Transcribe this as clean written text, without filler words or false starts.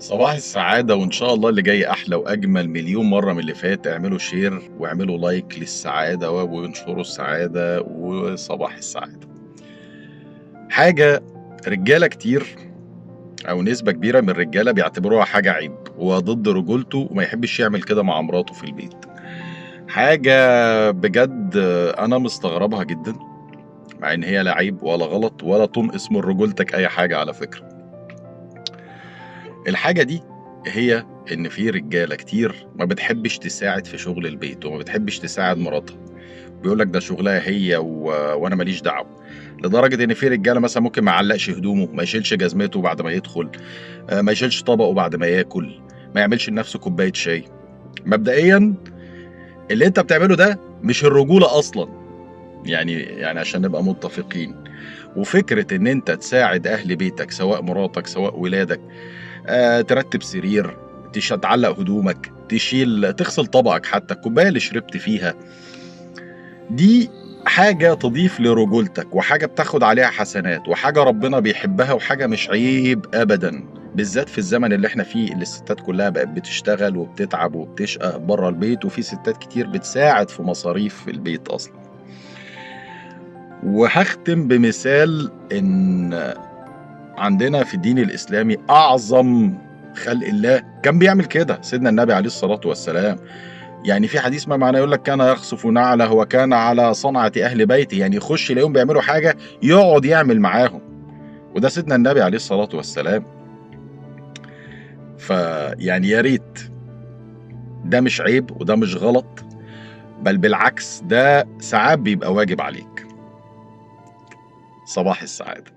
صباح السعادة، وإن شاء الله اللي جاي أحلى وأجمل مليون مرة من اللي فات. اعملوا share واعملوا like للسعادة وانشروا السعادة، وصباح السعادة. حاجة رجالة كتير أو نسبة كبيرة من الرجالة بيعتبروها حاجة عيب وضد رجولته وما يحبش يعمل كده مع مراته في البيت. حاجة بجد أنا مستغربها جدا، مع إن هي لا عيب ولا غلط ولا تنقص من رجولتك أي حاجة على فكرة. الحاجة دي هي إن في رجالة كتير ما بتحبش تساعد في شغل البيت وما بتحبش تساعد مراتها، بيقولك ده شغلها هي وأنا ماليش دعوة. لدرجة إن في رجالة مثلا ممكن ما يعلقش هدومه، ما يشيلش جزمته بعد ما يدخل، ما يشيلش طبقه بعد ما ياكل، ما يعملش لنفسه كوباية شاي. مبدئيا اللي انت بتعمله ده مش الرجولة أصلا، يعني عشان نبقى متفقين. وفكرة إن انت تساعد أهل بيتك سواء مراتك سواء ولادك، ترتب سرير، تعلق هدومك، تشيل، تغسل طبقك، حتى الكوباية اللي شربت فيها، دي حاجة تضيف لرجولتك وحاجة بتاخد عليها حسنات وحاجة ربنا بيحبها وحاجة مش عيب أبدا، بالذات في الزمن اللي احنا فيه اللي الستات كلها بقت بتشتغل وبتتعب وبتشقى بره البيت، وفي ستات كتير بتساعد في مصاريف البيت أصلا. وهختم بمثال إن عندنا في الدين الإسلامي أعظم خلق الله كان بيعمل كده، سيدنا النبي عليه الصلاة والسلام. يعني في حديث ما معناه يقول لك كان يخصف نعله وكان على صنعة أهل بيته، يعني يخش يلاقيهم بيعملوا حاجة يقعد يعمل معاهم، وده سيدنا النبي عليه الصلاة والسلام. فيعني يا ريت، ده مش عيب وده مش غلط، بل بالعكس ده ساعات بيبقى واجب عليك. صباح السعادة.